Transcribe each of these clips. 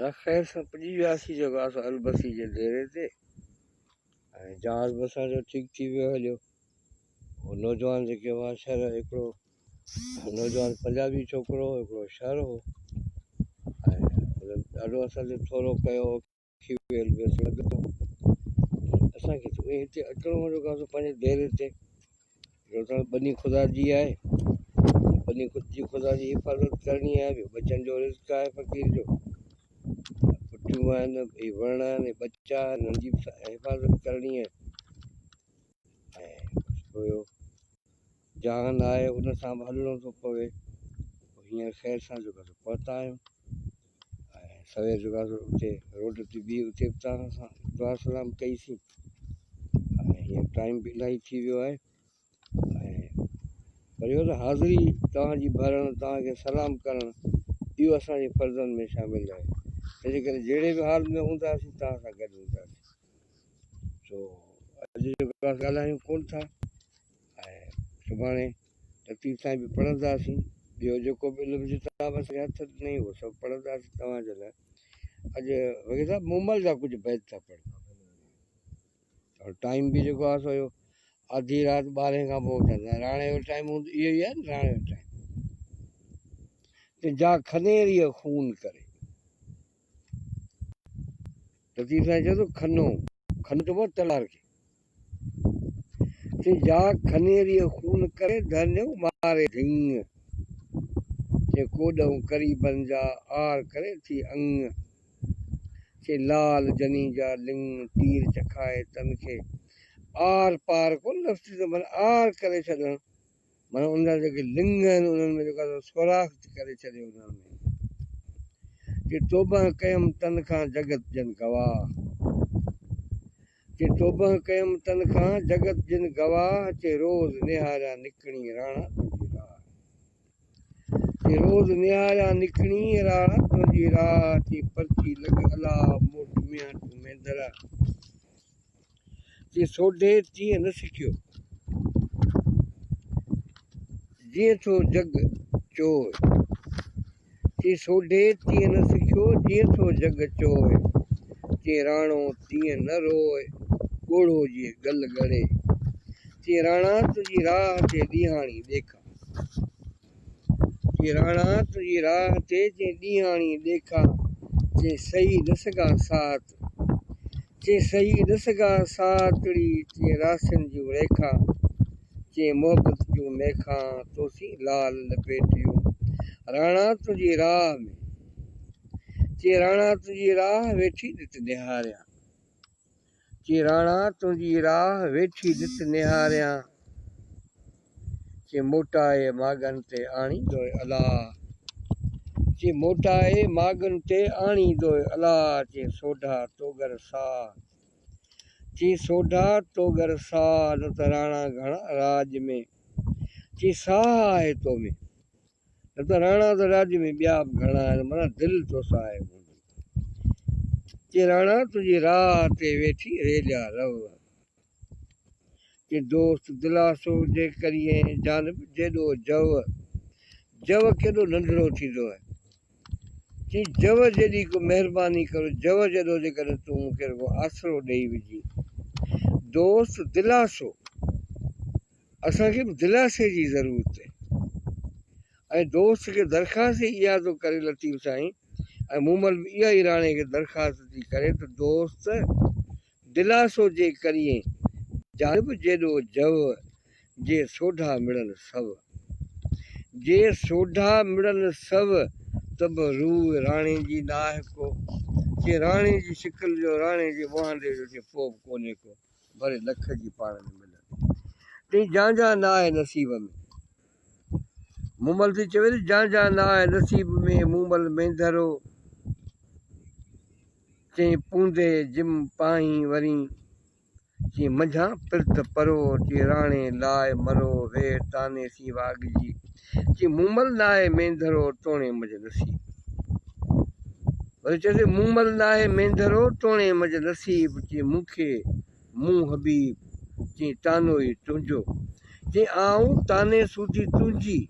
ادا خير سان پڄي وياسين جيڪو آهي سو البسي جي ديري تي ۽ جهاز به اسان جو ٺيڪ ٿي ويو هليو. هو نوجوان جيڪي هئا شھر هڪڙو نوجوان پنجابي ڇوڪرو هو هڪڙو شھر هو ۽ انهن ڏاڍو اسان تي ٿورو ڪيو کي ويل به اسان اسان کي ته هتي اچڻو هو جيڪو آهي سو پنهنجي ديري تي ڇو ته ٻني خدا جي آهي ٻني خود جي خدا جي حفاظت ڪرڻي آهي ٻيو ٻچن جو رزق آهي فقير جو پٽيون آهن هي وڻ آهن هي ٻچا آهن انهن جي به حفاظت ڪرڻي آهي ۽ پوء جهان آهي ان سان به هلڻو ٿو پوي هينئر خير سان جيڪو آهي سو پهتا آهيون ۽ سوير جيڪو آهي سو اتي روڊ تي بيهي اتي به توهان سان دعا سلام ڪئيسين ۽ هينئر ٽائيم به الاهي ٿي ويو آهي ۽ پر اهو ته حاضري توهان جي ڀرڻ توهان کي سلام ڪرڻ اهو اسان جي فرضن ۾ شامل آهي تنهنجي ڪري جهڙي به حال ۾ هونداسين توهان سان گڏ هونداسين سو اڄ جو ڳالهايون ڪونه ٿا ۽ سڀاڻي لطيف سائين به پڙهنداسين، ٻيو جيڪو به علم جتاب اسان کي هٿ ڏنائين اهو سڀ پڙهنداسين توهان جي لاء. اڄ وڪيل صاحب مومل جا ڪجهه بيت ٿا پڙهون. ٽائيم به جيڪو آهي سو اهو آڌي رات ٻارهين کان پوء اٿندا راڻي جو ٽائيم هوندو اهو ئي آهي نه راڻي جو ٽائيم ته جا کنيريء خون ڪري لطيف سائين چئي ٿو کنو کنو چئبو آهي تلوار کي چي جا کنيريء خون ڪري ڌرنيو ماري ڍنگ، چي ڪوڏئون قريبن جا آر ڪري ٿي انگ، چي لال جني جا لڱ تير چکائي تن کي آر پار ڪونه لفظ ٿيندو معنيٰ آر ڪري ڇڏڻ معنيٰ ان جا جيڪي لڱ آهن انهن ۾ جيڪو آهي سوراخ ڪري ڇڏي انهن ۾. چي توبهه ڪيم تن کان جڳت جن گواهه. چي توبهه ڪيم تن کان، جڳت جن گواهه، چي روز نهاريان نڪڻي راڻا تنهنجي راهه. چي روز نهاريان نڪڻي راڻا تنهنجي راهه، چي پرچي لڳ الا موٽ ميان تون مينڌرا. چي سوڍي تيئن نه سکيو، جيئن ٿو جڳ چوء. چي سوڍي تيئن نه سکيو، جيئن ٿو جڳ چوء. چي راڻو تيئن نه روء، ڳوڙهو جيئن گل ڳڙي. چي راڻا تنهنجي راهه تي ڏينهاڻي ڏيکان. چي راڻا تنهنجي راهه تي جي ڏينهاڻي ڏيکان. چي سهي نه سگهان ساعت. چي سهي نه سگهان ساعتڙي، چي راسين جون ريکان. چي محبت جون ميخان، توسين لال لپيٽيون. راڻا تنهنجي راهه ۾. چي راڻا تنهنجي راهه ويٺي نت نهاريان. چي راڻا تنهنجي راهه ويٺي نت نهاريان. چي موٽائي ماڳن تي آڻيندوء الا. چي موٽائي ماڳن تي آڻيندوء الا. چي سوڍا توڳر ساهه. چي سوڍا توڳر ساهه نه ته راڻا گهڻا راڄ ۾. چي ساهه آهي تو ۾. نه ته راڻا ته راڄ ۾ ٻيا به گهڻا آهن معنيٰ دل توسان آهي منهنجي. چي راڻا تنهنجي راهه تي ويٺي ريليا رهه. چي دوست دلاسو جي ڪرين جانب جيڏو جوء، جوء ڪيڏو ننڍڙو ٿيندو آهي. چي جوء جيڏي ڪو مهرباني ڪر جوء جيڏو جيڪڏهن تون مون کي رڳو آسرو ڏيئي وجهين. دوست دلاسو اسان کي به دلاسي جي ضرورت آهي ۽ دوست کي درخواست ئي اها ٿو ڪري لطيف سائين ۽ مومل به اها ئي راڻي کي درخواست ٿي ڪري ته دوست دلاسو جي ڪرين جانب جيڏو جوء جي سوڍا مڙن سو جي سوڍا مڙن سو ته به روح راڻي جي ناهه ڪو چي راڻي جي شڪل جو راڻي جي مهانڊي جو چي پوء به ڪونهي ڪو ڀري لک جي پاڻ ۾ ملن. تين جان جان نه آهي نصيب ۾. مومل ٿي چوي ته جان جان نه آهي نصيب ۾ مومل مينڌرو. چئين پوندي جم پاهين ورين. چئين منجهان پرت پرو. چئين راڻي لاء مرو وير طعني سين واڳ جي. چئين مومل ناهي مينڌرو توڻي منجهه نصيب. وري چئي ٿي مومل ناهي مينڌرو توڻي منجهه نصيب. چئين مون کي مون حبيب، چئين طعنو ئي تنهنجو. چئين آئون طعني سوڌي تنهنجي.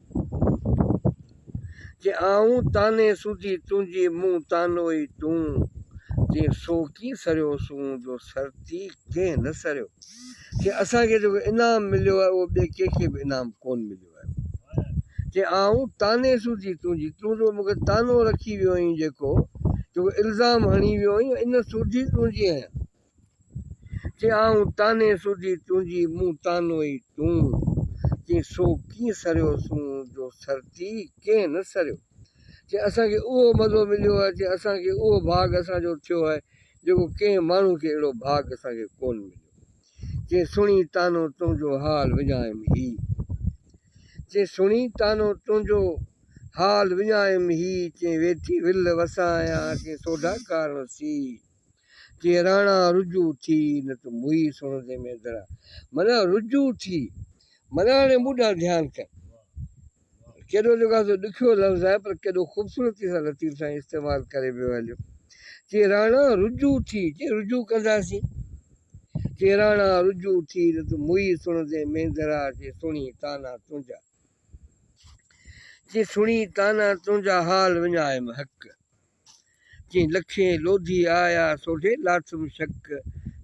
چي آئون طعني سوڌي تنهنجي مون طعنو ئي تون، چي سو ڪيئن سريو سون جو سرتي ڪنهن نه سريو. چي اسان کي جيڪو انعام مليو آهي اهو ٻئي ڪنهن کي به انعام ڪونه مليو آهي. چي آئون طعني سوڌي تنهنجي، تون جو مون کي طعنو رکي ويو آهين جيڪو، جيڪو الزام هڻي ويو آهين ان سوڌي تنهنجي آهيان. چي آئون طعني سوڌي تنهنجي مون طعنو ئي تون، چي سو ڪيئن سريو سون جو سرتي ڪنهن نه سريو. چي اسان کي اهو مزو مليو آهي، چي اسان کي اهو ڀاڳ اسان جو ٿيو آهي جيڪو ڪنهن ماڻهو کي اهڙو ڀاڳ اسان کي ڪونه مليو. چي سڻي طعنو تنهنجو حال وڃايم هي. چي سڻي طعنو تنهنجو حال وڃايم هي، چي ويٺي ولهه وسايان، چي سوڍا ڪارڻ سي. چي راڻا رجوع ٿي نه ته موئي سڻندي مينڌرا. معنيٰ رجوع ٿي معنيٰ هاڻي مون ڏانهن ڌيان ڪر. ڪيڏو جيڪو آهي سو ڏکيو لفظ آهي پر ڪيڏو خوبصورتي سان لطيف سائين استعمال ڪري ويو هليو. چي راڻا رجوع ٿي، چي رجوع ڪنداسين. چي راڻا رجوع ٿي نه ته موئي سڻندي مينڌرا، چي سڻي طعنا تنهنجا. چي سڻي طعنا تنهنجا حال وڃايم حق. چي لکين لوڌي آيا سوڍي لاٿم شڪ،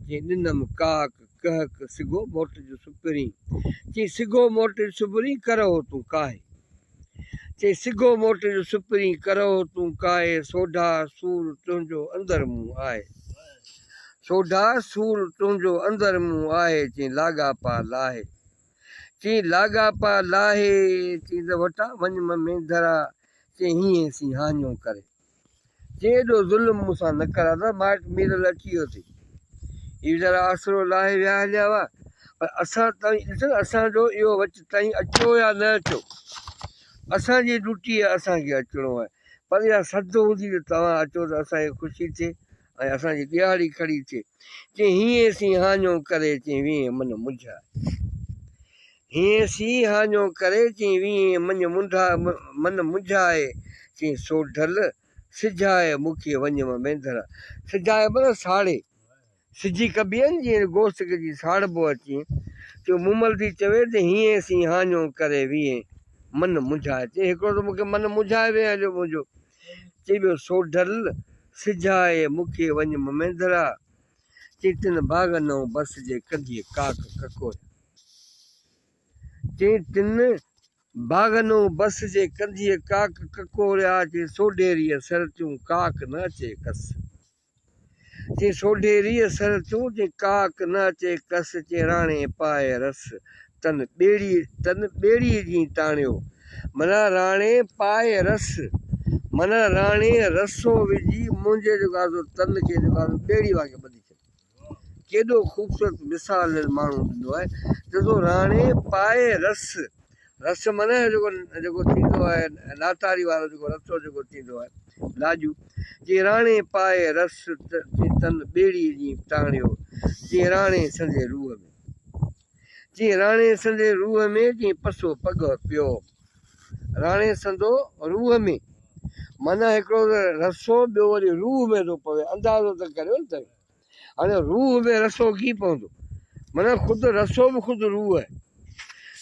چي ڏنم ڪاڪ ڪهڪ سگهو موٽج سپرين، چي سگهو موٽج سپرين ڪرهو تون ڪاهي. چي سگهو موٽج سپرين ڪرهو تون ڪاهي، سوڍا سور تنهنجو اندر مون آهي. سوڍا سور تنهنجو اندر مون آهي، چي لاڳاپا لاهي. چي لاڳاپا لاهي، چي ته وٽان وڃ م مينڌرا، چي هينئين سين هاڃو ڪري. چي ايڏو ظلم مون سان نه ڪر ادا مائٽ ميرل اچي ويو اٿئي. هي ويچارا آسرو لاهي ويا هليا هئا پر اسان تائين ڏس نه اسان جو اهو وچ تائين اچو يا نه اچو اسان جي ڊيوٽي آهي اسان کي اچڻو آهي پر اها سڌ هوندي ته توهان اچو ته اسان کي خوشي ٿئي ۽ اسان جي ڏيهاڙي کڙي ٿئي. چي هينئين سين هاڃو ڪري چي ويهين من منجهائي. هينئين سين هاڃو ڪري چي ويهين مڃ منڍا من منجهائي چي سوڍل سجهائي مون کي وڃ م مينڌرا. سجهائي معنيٰ ساڙي. سجهي ڪبي آهي نه جيئن گوشت کي جيئن ساڙبو آهي تيئن. چيو مومل ٿي چوي ته هينئين سين هاڃو ڪري ويهين من منجهائي. چي هڪڙو ته مون کي من منجهائي ويهين هليو منهنجو. چي ٻيو سوڍل سجهائي مون کي وڃ م مينڌرا. چي تن باغ نئون بس جي ڪنڌيء ڪاڪ ڪڪوريا. چي تن باغ نئون بس جي ڪنڌيء ڪاڪ ڪڪوريا. چي سوڍيريء سرتيون ڪاڪ نه اچي ڪس. چي سوڍيريء سرتيون چي ڪاڪ نه اچي ڪس. چي راڻي پائي رس تن ٻيڙي تن ٻيڙيء جين تاڻيو. معنيٰ راڻي پائي رس معنيٰ راڻي رسو وجهي منهنجي جيڪو آهي سو تن کي جيڪو آهي سو ٻيڙي وانگي ٻڌي ڇڏيو. ڪيڏو خوبصورت مثال هن ماڻهو ڏنو آهي ته سو راڻي پائي رس رس معنيٰ جيڪو جيڪو ٿيندو آهي ناتاري وارو جيڪو رسو جيڪو ٿيندو آهي لاڄو چي راڻي پائي رس چي تن ٻيڙي جين تاڻيو چي راڻي سندي روح ۾ چي راڻي سندي روح ۾ چي پسو پڳهه پيو راڻي سندو روح ۾ معنيٰ هڪڙو ته رسو ٻيو وري روح ۾ ٿو پوي اندازو ته ڪريو نه توهين هاڻي روح ۾ رسو ڪيئن پوندو معنيٰ خود رسو به خود روح آهي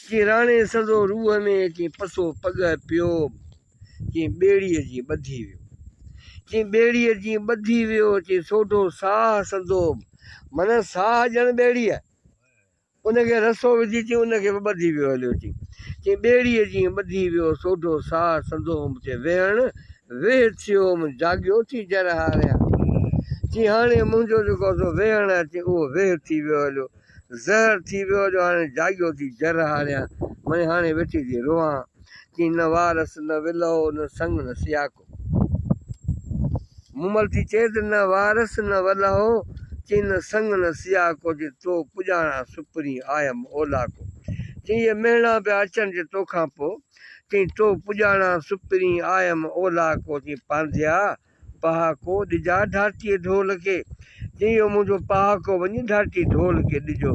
چي راڻي سندو روح ۾ چي پسو پڳهه پيو چي ٻيڙيء جي ٻڌي ويو چي ٻيڙيء جي ٻڌي ويو چي سوڍو ساهه سندو معنيٰ ساهه ڄڻ ٻيڙي آهي ان کي رسو وجهي چي ان کي به ٻڌي ويو هليو چي چي ٻيڙيء جيئن ٻڌي ويو سوڍو ساهه سندو هوم چي ويهڻ ويهه ٿيو هوم جاڳيو ٿي جر هاريان چي هاڻي منهنجو جيڪو سو ويهڻ آهي چي اهو ويهه ٿي ويو هليو زهر ٿي ويو هليو هاڻي جاڳيو ٿي جر هاريان معني هاڻي ويٺي ٿي روئان چي نه وارث نه ولهو نه سڱ نه سياڪو. مومل ٿي چئي ته نه وارث نه ولهو، چي نه سڱ نه سياڪو، جي تو پڄاڻان سپرين آيم اولاڪو. چي اهي مهڻا پيا اچن جي توکان پوء، چي تو پڄاڻان سپرين آيم اولاڪو، چي پانڌيا پهاڪو ڏجا ڍاٽيء ڍول کي، چي اهو منهنجو پهاڪو وڃي ڍاٽي ڍول کي ڏجو،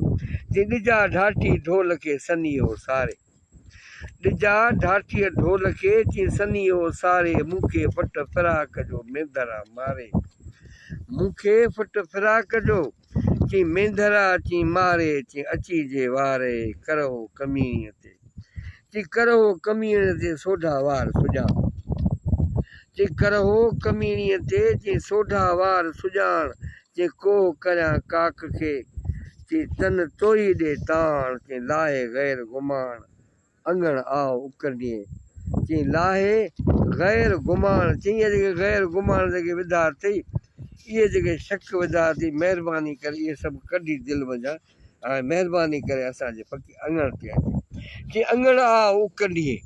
چي ڏجا ڍاٽي ڍول کي سنيهو ساري. ڏجا ڍاٽيء ڍول کي، چي سنيهو ساري، مون کي ڦٽ فراق جو مينڌرا ماري. مون کي ڦٽ فراق جو، چي مينڌرا چي ماري، چي اچي جي واري، ڪرهو ڪميڻيء تي. چي ڪرهو ڪميڻيء تي، سوڍا وار سجان. چي ڪرهو ڪميڻيء تي، چي سوڍا وار سڄاڻ، چي ڪوهه ڪريان ڪاڪ کي، چي تن توئي ڏي تاڻ، چي لاهي غير گماڻ، اڱڻ آء اڪنڊين، چي لاهي غير گماڻ، چي اهي جيڪي غير گماڻ جيڪي وڌا اٿئي، اهي جيڪي شڪ وڌا اٿئي، مهرباني ڪري اهي سڀ ڪڍي دل منجهان ۽ مهرباني ڪري اسان جي پڪي اڱڻ تي اچ، چي اڱڻ آء اڪنڊين.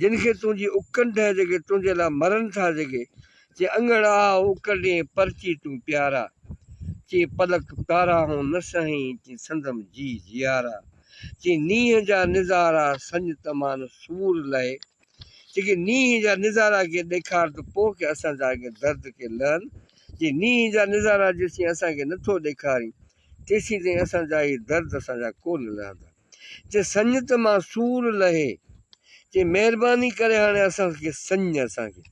جن کي تنهنجي اڪنڊ جيڪي تنهنجي لاء مرن ٿا جيڪي، چي اڱڻ آء اڪنڊين پرچي تون پيارا، چي پلڪ پاراهون نه سهين چي سندم جي جيارا، چي نينهن جا نظارا سڃ تمان سور لهي، چي ڪي نينهن جا نظارا ڪي ڏيکار ته پوء ڪي اسان جا ڪي درد ڪي لهن، چي نينهن جا نظارا جيسين اسان کي نٿو ڏيکارين تيسين تائين اسان جا هي درد اسان جا ڪو نه لهندا. چي سڃ ته مان سور لهي. چي مهرباني ڪري هاڻي اسان کي سڃ اسان کي.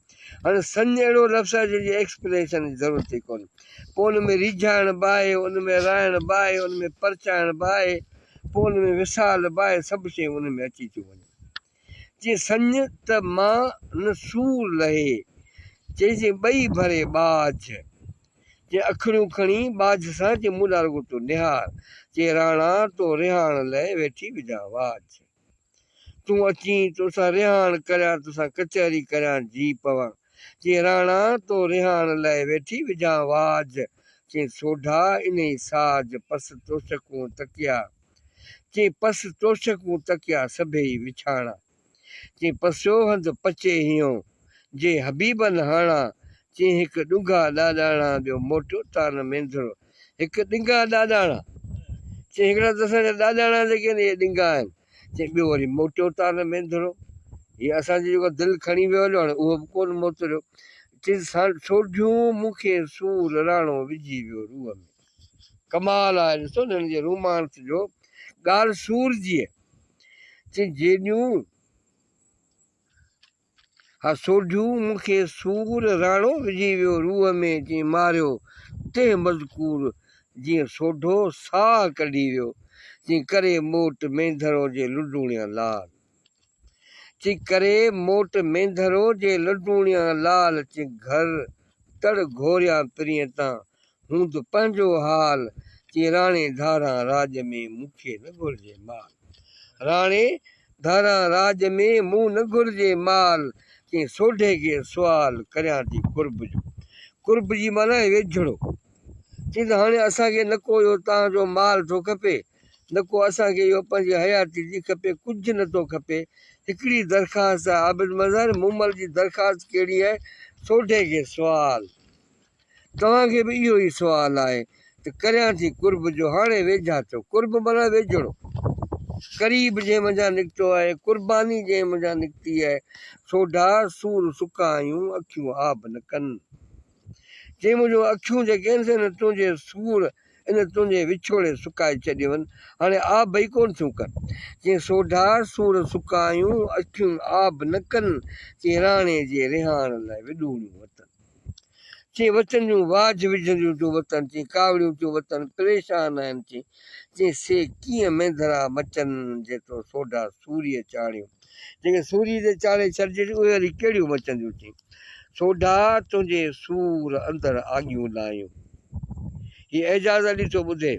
هاڻي سڃ اهڙو لفظ آهي جنهن جي ايڪسپلينيشن جي ضرورت ئي ڪونهي. پوء ان ۾ ريجهائڻ به آهي، ان ۾ رائڻ به آهي، ان ۾ پرچائڻ به آهي، پوء ان ۾ وصال به آهي، سڀ شيون ان ۾ اچي ٿيون وڃن. چي سڃ ته مان نه سور لهي. چئي ٻئي ڀري ٻاجهه. چي اکڙيون کڻي ٻاجهه سان چي مون ڏانهن رڳو تون نهار. چي راڻا تو رهاڻ لئه ويٺي وجهان واجهه. تون اچين توسان رهاڻ ڪريان توسان ڪچهري ڪريان جي پوان. چي راڻا تو رهاڻ لئه ويٺي وجهان واجهه. چي سوڍا انهي ساج پس توشڪون تڪيا. چي پس توشڪون تڪيا سڀيئي وڇاڻا. چي پسيو هنڌ پچي هينئون، جي حبيبن هاڻا، چي هڪ ڏونگها ڏاڏاڻا، ٻيو موٽيو تان مينڌرو، هڪ ڏنگا ڏاڏاڻا، چي هڪڙا ته اسان جا ڏاڏاڻا جيڪي آهن اهي ڏنگا آهن، چي ٻيو وري موٽيو تان مينڌرو، هي اسان جي جيڪو دل کڻي ويو هليو هاڻي اهو به ڪونه موتريو، چي سوڍيون مون کي سور راڻو وجهي ويو روح ۾. ڪمال آهي ڏسو نه هن جي رومانس جو، ڳالهه سور جي. چي جيڏيون ها سوڍيون مون کي سور راڻو وجهي ويو روح ۾ چي ماريو تنهن مذڪور جيئن سوڍو ساهه ڪڍي ويو چي ڪري موٽ مينڌرو جي لڊوڻيان لال چي ڪري موٽ مينڌرو جي لڊوڻيان لال چي گهر تڙ گهوريان پرينء تان هوند پنهنجو حال، چي راڻي ڌاران راڄ ۾ مون کي نه گهرجي مال. راڻي ڌاران راڄ ۾ مون نه گهرجي مال، چي سوڍي کي سوال ڪريان ٿي قرب جو. قرب جي معنيٰ آهي ويجهڙو. چي ته هاڻي اسان کي نه ڪو اهو توهان جو مال ٿو کپي، نه ڪو اسان کي اهو پنهنجي حياتي جي کپي، ڪجهه نه ٿو کپي. هڪڙي درخواست آهي عابد مظهر مومل جي درخواست ڪهڙي آهي؟ سوڍي کي سوال. توهان کي به اهو ئي سوال آهي ته ڪريان ٿي قرب جو هاڻي ويجها ٿيو. قرب معنيٰ ويجهڙو، قريب جنهن منجهان نڪتو آهي، قرباني جنهن منجهان نڪتي آهي. سوڍا سور سڪا آهيون، اکيون آب نه ڪن. چي منهنجون اکيون جيڪي آهن سي ان تنهنجي سور، ان تنهنجي وڇوڙي سڪائي ڇڏيون آهن، هاڻي آب ئي ڪونه ٿيون ڪن. چي سوڍا سور سڪا آهيون، اکيون آب نه ڪن. چي راڻي جي رهاڻ لاء وڏوڻيون وتن. چي وچن جون واجهه وجهنديون ٿيون وتن، چي ڪاوڙيون ٿيون وتن، پريشان آهن چي، چي سي ڪيئن مينڌرا مچن، جي تو سوڍا سوريء چاڙهيون. جيڪي سوريء تي چاڙهي ڇڏجي اهي وري ڪهڙيون مچنديون چي، سوڍا تنهنجي سور اندر آڳيون لايون. هي اعجاز علي ٿو ٻڌي.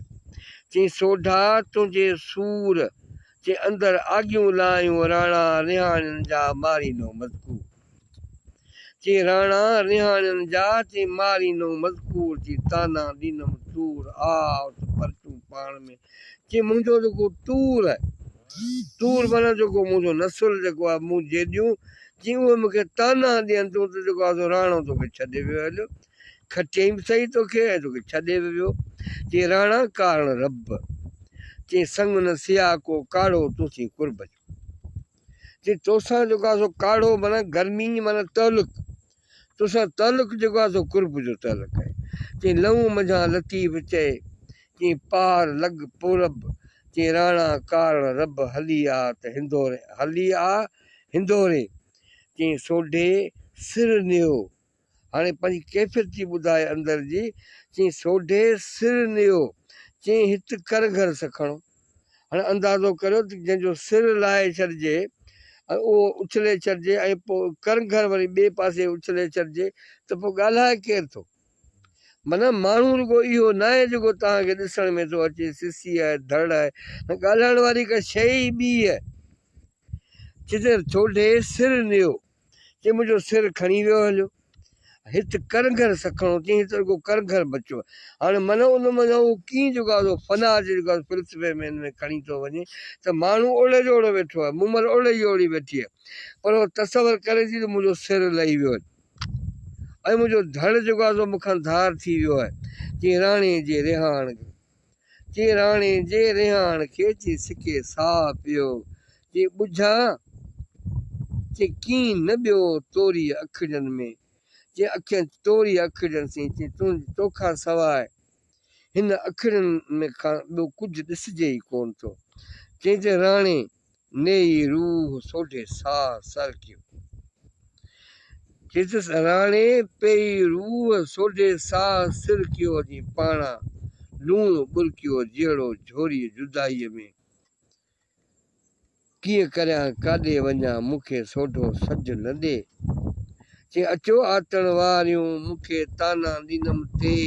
چي سوڍا تنهنجي سور چي اندر آڳيون لايون، راڻا رهاڻين جا ماريندو مذڪور. چي راڻا رهاڻين جا، چي ماريندم مذڪور، چي طعنا ڏيندم تور، آء ته پرچون پاڻ ۾، چي منهنجو جيڪو تور آهي، تور معنيٰ جيڪو منهنجو نسل جيڪو آهي مون جيڏيون، چي اهي مون کي طعنا ڏين ٿيون ته جيڪو آهي سو راڻو توکي ڇڏي ويو هليو، کٽيائين به سهي توکي ۽ توکي ڇڏي به ويو، چي راڻا ڪارڻ رب، چي سڱ نه سياڪو ڪاڙهو توسين قرب جو. چي توسان جيڪو آهي سو ڪاڙهو معنيٰ گرمي معنيٰ تعلق، توسان تعلق جيڪو آهي سو قرب جو تعلق آهي. چي لئون منجهان لطيف چئي، چي پار لڳ پورب، چي راڻا ڪارڻ رب هلي آ ته هندوري، هلي آ هندوري، چي سوڍي سر نيو. هاڻي پنهنجي ڪيفيت ٿي ٻڌائي اندر جي، چيائين سوڍي سر نيو، چيائين هت ڪر گهر سکڻو. هاڻي اندازو ڪريو ته جنهن جو سر لاهي ڇڏجي ۽ اهو اڇلي ڇڏجي ۽ پوء ڪرنگهر وري ٻئي پاسي اڇلي ڇڏجي ته پوء ڳالهائي ڪير ٿو؟ معنيٰ ماڻهو رڳو اهو ناهي جيڪو توهان کي ڏسڻ ۾ ٿو اچي، سسي آهي، ڌڙ آهي، نه ڳالهائڻ واري ڪا شيء ئي ٻي آهي. چتر ڇوڍي سر نيو، چي منهنجو سر کڻي ويو هليو. هت ڪرنگهر سکڻو چي هت رڳو ڪرنگهر بچيو آهي. هاڻي معنيٰ ان منجهان اهو ڪيئن جيڪو آهي سو فنا جي جيڪو آهي فلسفي ۾ ان ۾ کڻي ٿو وڃي ته ماڻهو اوڙي جو اوڙو ويٺو آهي، مومل اوڙي جي اوڙي ويٺي آهي پر هوء تصور ڪري ٿي ته منهنجو سر لهي ويو آهي. ۽ منهنجو ڌڙ جيڪو آهي سو مون کان ڌار ٿي ويو آهي. چيائين راڻي جي رهاڻ کي، چيائين راڻي جي رهاڻ کي، چيائين سڪي ساهه پيو، چيائين ٻجهان، چيائين ڪين نه ٻيو توريء اکڙين ۾، چيائين اکين توريء اکڙين سين، چيائين تنهنجي توکان سواء هن اکڙين ۾ کان ٻيو ڪجهه ڏسجي ئي ڪونه ٿو. چيائين ته راڻي نيئي روح سوڍي ساهه سرڪيو. چيس راڻي پيئي روح سوڍي ساهه سرڪيو جي پاڻان لوڻ ٻرڪيو جهڙو جهوريء جدائيء ۾ ڪيئن ڪريان ڪاڏي وڃان مون کي سوڍو سج نه ڏي. چي اچو آتڻ واريون مون کي طعنا ڏينم تي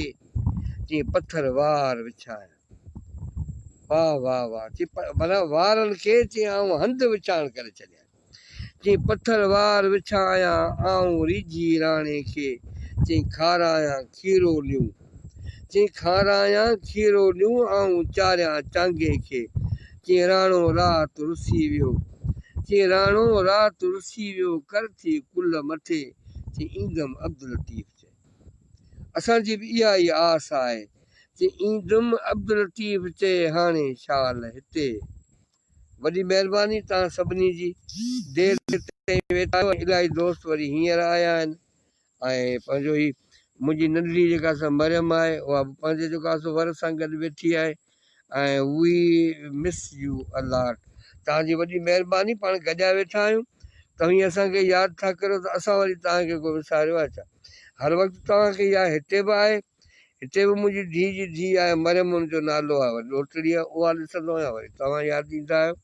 چي پٿر وار وڇايان. واھ واھ واھ چي ڀلا وارن کي چي آئون هنڌ وڇاڻ ڪري ڇڏيان. چي پٿر وار وڇايان آئون ريجهي راڻي کي چي کارايان کيرو ليون. چي کارايان کيرو ليون آئون چاريان چانگي کي چي راڻو رات رسي ويو. چي راڻو رات رسي ويو ڪر ٿي ڪل مٿي چي ايندم عبداللطيف چئي. اسان جي به اها ئي آس آهي چي ايندم عبداللطيف چئي هاڻي شال هتي. وڏي مهرباني توهان سڀني جي. دير تائين ويٺا آهيو ۽ الاهي دوست وري هينئر آيا آهن ۽ پنهنجو هي منهنجي ننڍڙي جيڪا سا مريم آهي اها به پنهنجي جيڪو آهي سو ور سان گڏ ويٺي آهي ۽ وي مس يو الاٽ توهان جي وڏي مهرباني پاڻ گڏيا ويٺا آهيون توهين اسان کي ياد ٿا ڪريو ته اسان وري توهان کي ڪو وساريو آهي ڇا هر وقت توهان کي يا هتي به آهي هتي به منهنجي ڌيء جي ڌيء آهي مريم ان جو نالو آهي وري ڏوهٽڙي آهي اها ڏسندو آهيان وري توهان ياد ايندا آهيو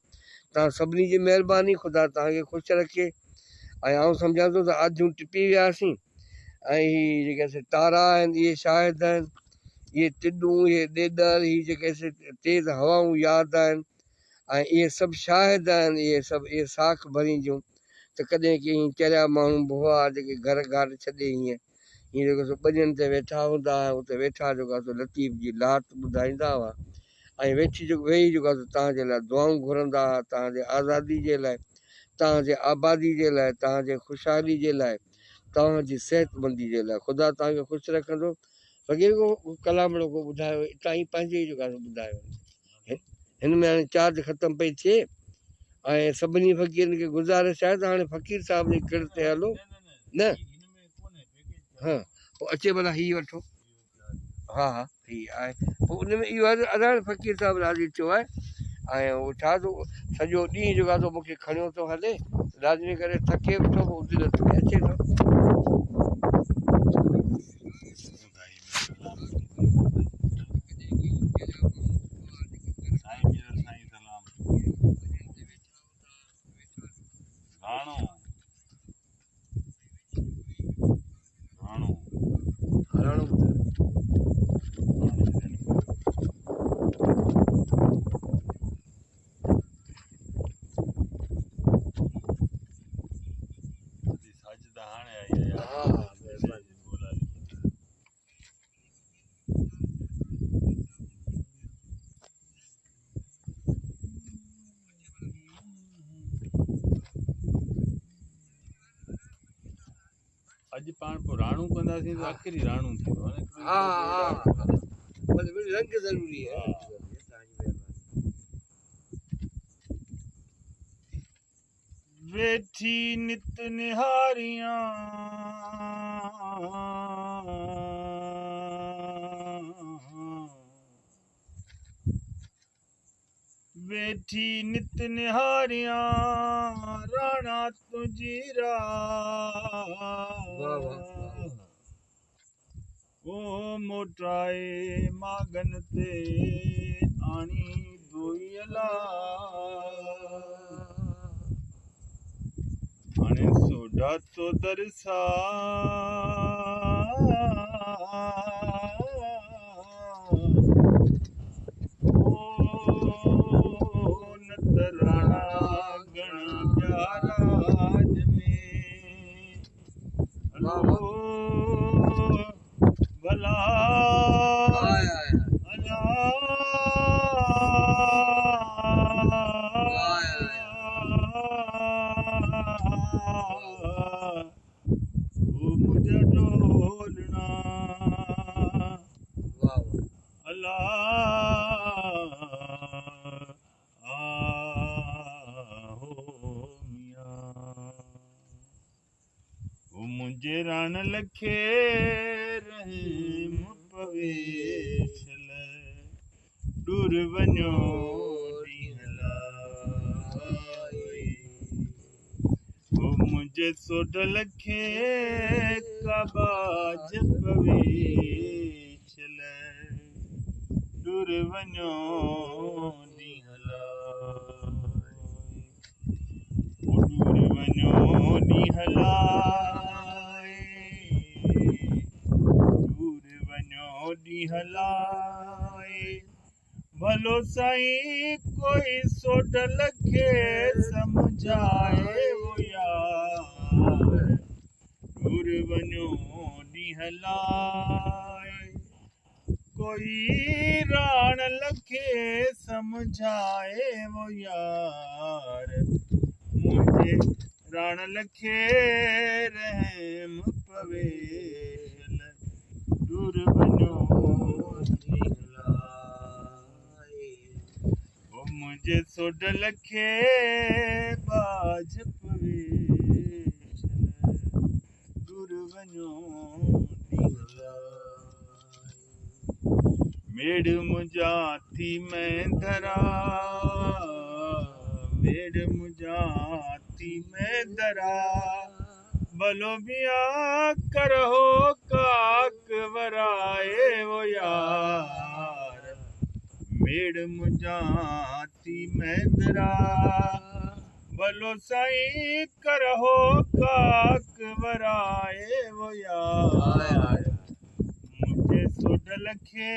توهان سڀني جي مهرباني خدا توهان کي خوش رکي ۽ آئون سمجهان ٿو ته آڌيون ٽپي وياسين ۽ هي جيڪي سي تارا آهن اهي شاهد آهن اهي ٽڊون اهي ڏيڏر هي جيڪي سي تيز هوائون ياد آهن ۽ اهي سڀ شاهد آهن اهي سڀ اهي ساک ڀرينديون ته ڪڏهن ڪي چريا ماڻهو به هئا جيڪي گهر گهاٽ ڇڏي هيئن هي جيڪو سو ٻنين تي ويٺا هوندا هئا اتي ويٺا جيڪو آهي سو لطيف جي لات ٻڌائيندا هئا ۽ ويٺي جيڪو ويهي جيڪو آهي سو توهان جي لاء دعائون گهرندا هئا توهان جي آزادي جي لاء توهان جي آبادي جي لاء توهان جي خوشحالي جي لاء توهان جي صحتمندي جي لاء خدا توهان کي خوش رکندو فقير ڪو ڪلامڙو ڪو ٻڌايو اتان ئي پنهنجي ئي جيڪو آهي سو ٻڌايو هن ۾ هاڻي چارج ختم پئي ٿئي ۽ سڀني فقيرن کي گذارش آهي ته هاڻي فقير صاحب جي ڪڙ تي هلو نه ها پوء اچي ڀلا هي وٺو ها ها هي آهي پوء ان ۾ اهو آهي ته ادا فقير صاحب راضي ٿيو آهي ۽ هو ڇا ٿو سڄو ڏينهن جيڪو آهي سو مون کي کڻيو ٿو هلي لازمي ڪري ٿڪي به ٿو پوء اجرت ۾ اچي ٿو. سائين ميرل سائين سلام راڻو راڻو راڻو ٻڌايو. ساجده هاڻي آئي آهي ها مهرباني. اڄ پاڻ پوء راڻو ڪنداسين ته اکري راڻو ٿيندو آهي ها ها ڀلي ڀلي رنگ ضروري آهي ويٺي نت نهاريان ويٺي نت نهاريان راڻا تنهنجي راهه او موٽائي ماڳن تي آڻي دوئي الا. هاڻي سوڍا تو درسا. او نه ته راڻا گهڻا ٻيا راڄ ۾. هلو ڀلا الا. او منهنجا ڍولڻا. الا آهو ميان. او منهنجي راڻل کي رحم پوي شل ڏور وڃو ڏينهن لائي. او منهنجي سوڍل کي ڪا ٻاجهه پوي شل ڏور وڃو ڏينهن لائي. او ڏور وڃو ڏينهن لائي. ڏور وڃو ڏينهن لائي. ڀلو سائين ڪوئي سوڍل کي سمجهائي او يار. ڏور وڃو ڏينهن لائي. ڪوئي راڻل کي سمجهائي او يار. منهنجي راڻل کي رحم پوي شل ڏور وڃو ڏينهن لائي. او منهنجي سوڍل کي ٻاجهه پوي شل ڏور وڃو ڏينهن لائي. ميڙ منهنجا ٿي مينڌرا. ميڙ منهنجا ٿي مينڌرا. ڀلو ميان ڪرهو ڪاڪ ورائي او يار. ميڙ منهنجا ٿي مينڌرا. ڀلو سائين ڪرهو ڪاڪ ورائي او يار. منهنجي سوڍل کي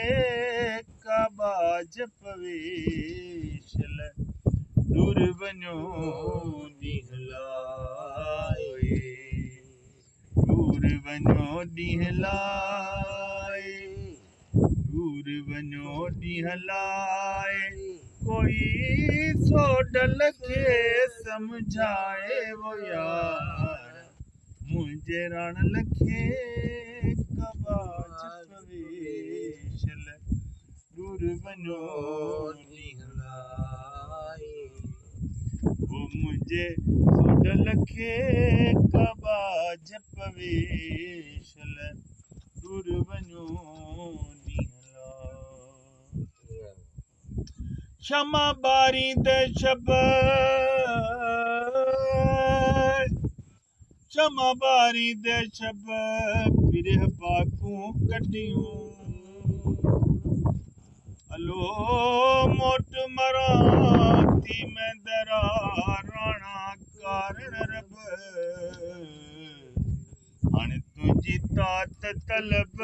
ڪا ٻاجهه پوي شل ڏور وڃو ڏينهن لائي. ڏور وڃو ڏينهن لائي. ڏور وڃو ڏينهن لائي. ڪوئي سوڍل کي سمجهائي او يار. منهنجي راڻل کي ڪا ٻاجهه پوي شل ڏور وڃو ڏينهن لائي. او منهنجي سوڍل کي ڪا ٻاجهه پوي شل ڏور وڃو ڏينهن لائي. شمع ٻاريندي شب. شمع ٻاريندي شب. پرهه باکون ڪڍيون. الو موٽ مران ٿي مينڌرا راڻا ڪارڻ رب. هاڻي تنهنجي تات طلب.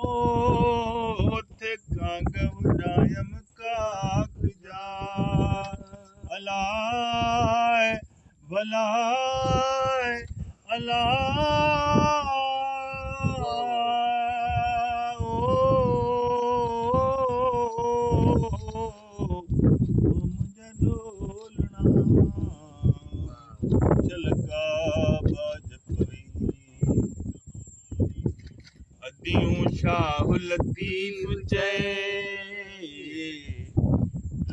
او اٿي ڪانگ اڏايم ڪاڪ جا. الاء ڀلاء الا. او منهنجا ڍولڻا شل ڪا ٻاجهه پوي. اديون شاهه لطيف چئي.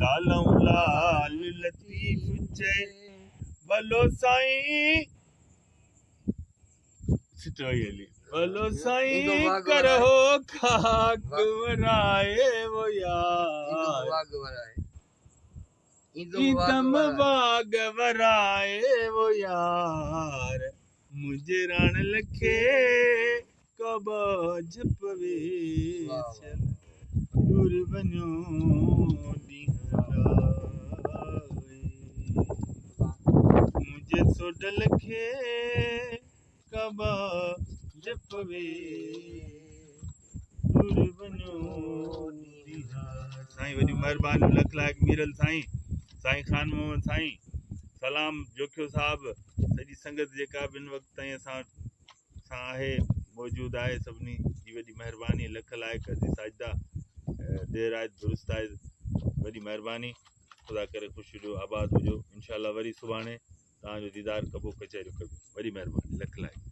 لالئون لال لطيف چئي. ڀلو سائين سٽ وئي هلي. ڀلو سائين ڪرهو ڪاڪ ورائي او يار. ايندم واڳ ورائي او يار. منهنجي راڻل کي ڪا ٻاجهه پوي شل. ڏور وڃو ڏينهن رائي. منهنجي سوڍل کي ڪا ٻاجهه پوي، ڏور وڃو ڏينهن. سائين وڏيون مهربانيون لک لائق ميرل سائين سائين خان محمد سائين سلام جوکيو صاحب سڄي سنگت جيڪا به هن وقت تائين اسان سان آهي موجود آهي سڀني جي وڏي مهرباني لک لائق ادي ساجده دير آيد درست آيد وڏي مهرباني خدا ڪري خوش هجو آباد هجو انشاء الله وري سڀاڻي توهان جو ديدار ڪبو ڪچهريون ڪبيون وڏي مهرباني لک لائق.